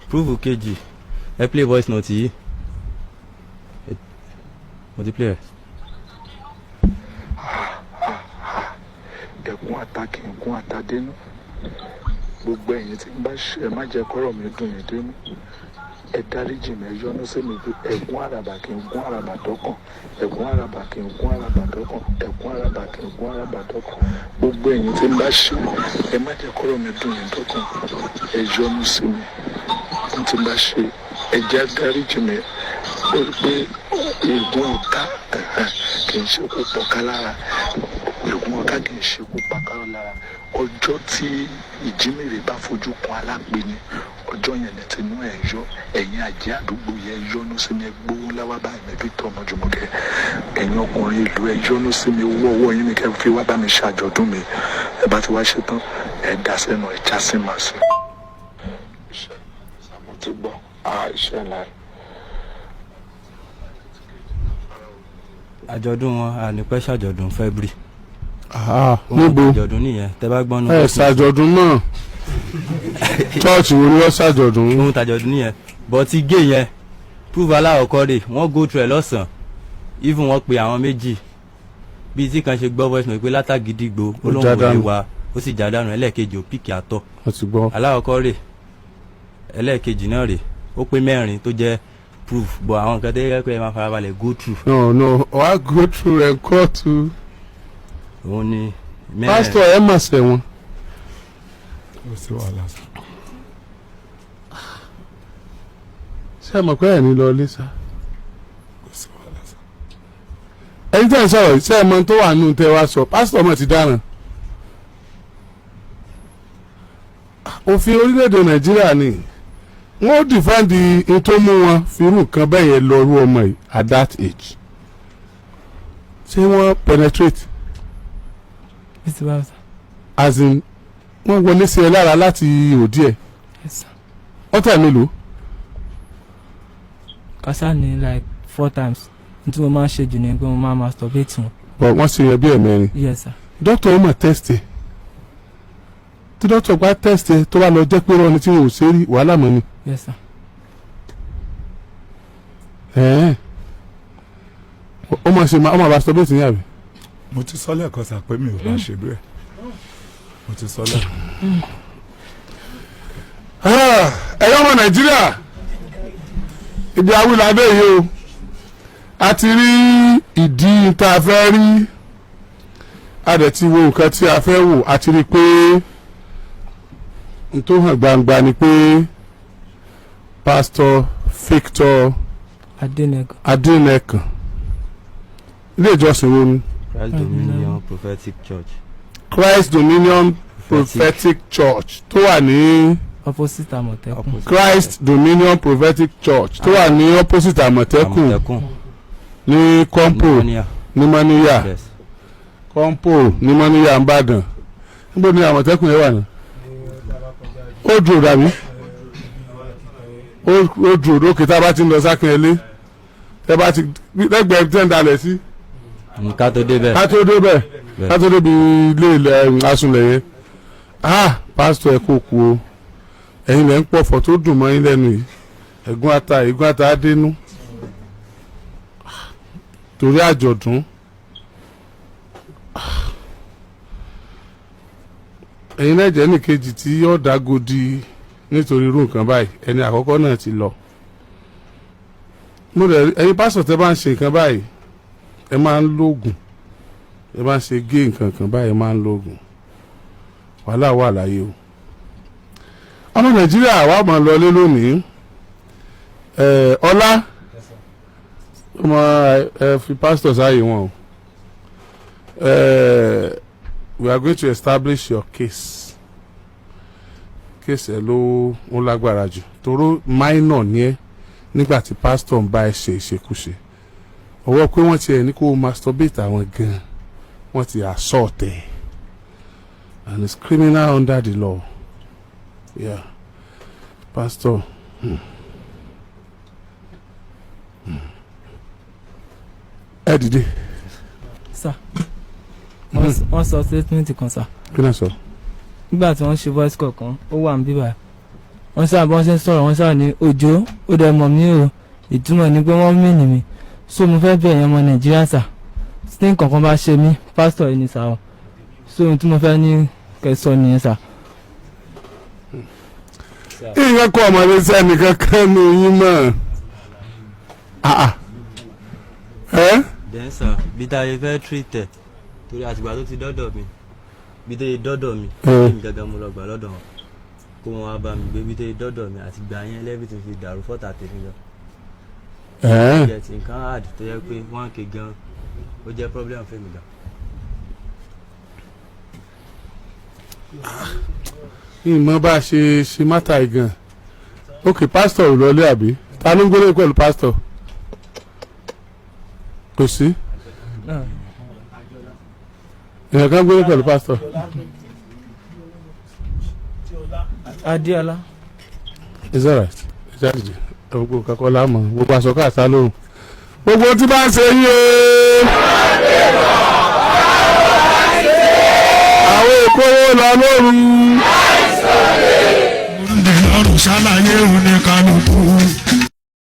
Proof kejì, ẹ play voice note yìí. Mo ti play rẹ̀. Ẹ̀gún ata kì í gún ata dénú. Gbogbo ẹ̀yin tí ń bá ṣe, ẹ má jẹ́ kọ́rọ̀ mi dùn yín dénú. Ẹ dáríjì mi, ẹ yọ́nú sí mi bí ẹ̀gún àràbà kì í gún àràbà dọ́kàn. Ẹ̀gún àràbà kì í gún àràbà dọ́kàn. Ẹ̀gún àràbà kì í gún àràbà dọ́kàn. Gbogbo ẹ̀yin tí ń bá ṣe, ẹ má jẹ́ kọ́rọ̀ mi dùn yín dọ́kàn. Ẹ yọ́nú sí mi. Ohun tí ń bá ṣe, ẹ jẹ́ dáríjì mi. Ó rí pé ègún ọ̀ká kì í ṣe kó pọ̀ká lára. Ègún ọ̀ká kì í ṣe kó pọ̀ká lára. Ọjọ́ tí ìjímèrè bá fojú kan alápèní, ọjọ́ yẹn ní tinú ẹ̀ yọ. Ẹ̀yin àjẹ́ àdúgbò yẹn, yọ́nú sí mi. Ẹ gbówó ńlá wá báyìí mi, Victor Ọmọjùmọ̀kẹ́. Ẹ̀yin ọkùnrin ìlú, ẹ yọ́nú sí mi. Owó ọwọ́ yín ni kẹ́ fi wá bá mi ṣàjọ̀dún mi. Ẹ bá ti wá ṣe tán, ẹ dá sẹ́nu, ẹ já sí màá sí. Iṣẹ́ mo ti gbọ́, iṣẹ́ ńlá. Àjọ̀dún wọn, ànípẹ́ ṣàjọ̀dún February. Ah, níbo? Àjọ̀dún nìyẹn tẹ bá gbọ́n nù. Ẹ ṣàjọ̀dún náà, church wo ni wọ́n ṣàjọ̀dún? Ohun tàjọ̀dún nìyẹn, but ti gé yẹn, proof aláwọ̀kọ́ rè, wọ́n go through ẹ̀ lọ́sàn-án. Even wọ́n pe àwọn méjì, bíi tí kan ṣe gbọ́ voice note pé látàgídígbò ó lóun já ò lè dànù. wá, ó sì já dànù. Ẹlẹ́ẹ̀kejì ò pick àtọ̀. Wọ́n ti gbọ́. Aláwọ̀kọ́ rè, ẹlẹ́ẹ̀kejì náà rè, ó pé mẹ́rin tó jẹ́ proof, but àwọn nǹkan tó yẹ kó ẹ máa farabalẹ̀ go through. No, wàá go through ẹ̀ kóòtù. Òun ni mẹ́rin. Pásítọ̀, ẹ mà ṣẹ̀wọ̀n. Ó sì wàhálà sá. Ṣé ẹ mọ̀ pé ẹ̀ ní lọ ilé sá? Kò sí wàhálà sá. Ẹni tẹ́ ẹ sọ̀rọ̀ yìí, ṣé ẹ mọ̀ tó wà nù tẹ́ wá sọ? Pásítọ̀ mọ̀ ti dáràn. Òfin orílẹ̀-èdè Nàìjíríà ni wọ́n ó defend n tó mú wọn fi irú nǹkan bẹ́ẹ̀ yẹn lọ rú ọmọ yìí at that age. Ṣé wọ́n penetrate? Mr. Bowser. As in, wọ́n wọlé sí ẹ lára láti òdì ẹ̀? Yes, sir. Ọ̀tẹ̀ mélòó? Kásá ní like four times. N tí mo máa ń ṣe jù ni pé mo máa masturbate wọn. But wọ́n ṣe yẹn bí ẹ̀mẹ́rin? Yes, sir. Dókítà ó mọ̀ test ẹ̀. Tí dókítà bá test ẹ̀, tó bá lọ jẹ́ pé rọ́ọ̀ni tí wọn ò ṣe rí, wàhálà mọ́ ni. Yes, sir. Ẹ̀ẹ́n, ó mọ̀ ṣe ó mọ̀ masturbate ní àbí? Mo ti sọ lẹ́ẹ̀kan sá pé mi ò bá ṣe bẹ́ẹ̀. Mo ti sọ lẹ́ẹ̀kan. Ẹ̀yọ́ ọmọ Nàìjíríà, ibi awúlábẹ́ yìí o, a ti rí ìdí tá a fẹ́ rí, a dẹ̀ ti wo nǹkan tí a fẹ́ wò. A ti rí i pé n tó hàn gbangba ni pé Pásítọ̀ Victor Adenekan. Adénẹkàn, ilé ìjọsìn wo ni? Christ Dominion Prophetic Church. Christ Dominion Prophetic Church tó wà ní Opposite Àmọ̀tẹ́kùn. Opposite Christ Dominion Prophetic Church tó wà ní opposite Àmọ̀tẹ́kùn. Àmọ̀tẹ́kùn. Ní Kọ́ńpò. Mọ́níyà. Ní Mọ́níyà. Yes. Kọ́ńpò ní Mọ́níyà n'Ìbàdàn. Níbo ni Àmọ̀tẹ́kùn yẹn wà ní? Ó dùn dàbí ó dùn òkè tá a bá ti ń lọ sákìnyẹlé, tẹ bá ti lẹ́gbẹ̀ẹ́ tẹ́ ń dalẹ̀ sí. Ká tó débẹ̀. Ká tó débẹ̀. Bẹ́ẹ̀. Ká tó débi ilé ilẹ̀ asunlẹ̀ yẹn. Ah, pásítọ̀, ẹ kò kú o. Ẹ̀yin lẹ́ ń pọ̀fọ̀ tó dùn mọ́ yín lẹ́nu yìí. Ẹ̀gún ata, ẹ̀gún ata á dénú torí àjọ̀dún. Ẹ̀yin náà jẹ́ nìkejì tí yóò dágodi nítorí irú nǹkan báyìí. Ẹni àkọ́kọ́ náà ti lọ. Mo rẹ̀, ẹ̀yin pásítọ̀ tẹ́ bá ń ṣe nǹkan báyìí, ẹ máa ń lóògùn. Ẹ bá ń ṣe gé nǹkan kan báyìí, ẹ máa ń lóògùn. Wàhálà wà láyé o. Ọmọ Nàìjíríà wà máa lọlé lónìí. Ẹ ọlá ọmọ, ẹ fi pásítọ̀ sáàyè wọn o. Ẹ, we are going to establish your case. Case ẹ ló ń lágbára jù toró minor ni ẹ nígbà tí pásítọ̀ ń bá ẹ ṣe ìṣekúṣe. Ọwọ́ pé wọ́n ti ẹ̀ ní kó o masturbate àwọn gan, wọ́n ti assault ẹ̀, and it's criminal under the law. Yeah, pastor. Ẹ dìde. Sir, wọ́n sọ statement kan, sir. Kí náà sọ? Nígbà tí wọ́n ṣe voice call kan, ó wà ní bíbá. Wọ́n sáà bọ́n ṣe ń sọ̀rọ̀, wọ́n sáà ní òjò ó dẹ̀ mọ̀ mí o. Ìtumọ̀ ni pé wọ́n mì ní mi. So mo fẹ́ bẹ̀ yẹn, ọmọ Nàìjíríà sà, tí nǹkan kan bá ṣe mí, pásítọ̀ yìí ni sà o. So ohun tí mo fẹ́ ní kẹ́ sọ nìyẹn sà. Nǹkan kọ́ ọmọdé sẹ́ni kankan ní yín mọ̀. Ah, ah. Ẹ́ Then sir, bí tá a ṣe fẹ́ treat ẹ̀, torí àtìgbà tó ti dọ́dọ̀ mi, bí tó yẹ dọ́dọ̀ mi, èmi gangan mo lọ gbà lọ́dọ̀ wọn kó wọn wá bá mi gbé. Bí tó yẹ dọ́dọ̀ mi, àtìgbà yẹn everything fi dàrú fọ́tà tèmi lọ. Ẹ́ Get nǹkan hard tó yẹ pé 1K gan ó jẹ́ problem fún mi gan. Ìmọ̀ bá a ṣe ṣe mátà yìí gan. Ok, pásítọ̀ ò lọlé àbí? Ta ló ń gbélé pẹ̀lú pásítọ̀? Kò sí èèyàn kan gbélé pẹ̀lú pásítọ̀. Adéọlá. It's alright, ẹ jáde. Gbogbo kakọ́ láàmú gbogbo aṣọ káàtá lóhùn gbogbo tí bá ń ṣe yín o. Àwọn èkó wo lọ lóru. Lọ́rùn ṣàlàyé o.